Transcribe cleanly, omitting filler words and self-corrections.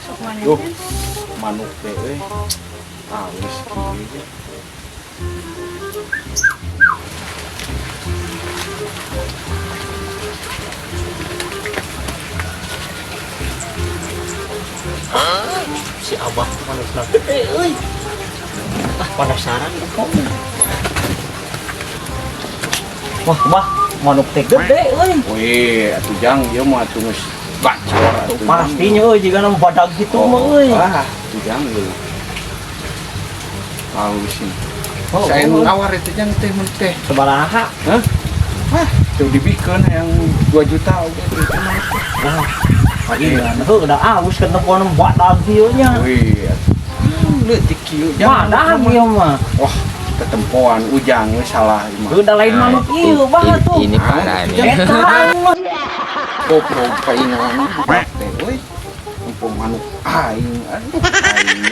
Sok mana? Duh, manuk teh euy. Halus kieu. Si Abah manukna gede euy. Ah, penasaran kok. Wah, Bah, manuk teh gede euy. Wih, atuh Jang, ieu mah atuh geus gacor atuh. Jang. Pastinya euy jigana badag gitu mah euy. Wah, atuh Jang euy. Halus ini. Oh, Saya oh. nawar itu Jang teh mun teh. Sabaraha? Hah? Wah, tuh dibikeun yang 2 juta oge itu mah. Wah, iya, heuh udah aus kan tempoan badag ieu nya. Wih, atuh. Leutik kieu Jang. Badag ieu mah. Wah, ketempoan Ujang we salah ieu mah. Udah lain manuk ieu bah tuh. Ini parah nih. Eta mah. Goblok paingan teh euy. Tempo manuk aing, aduh aing.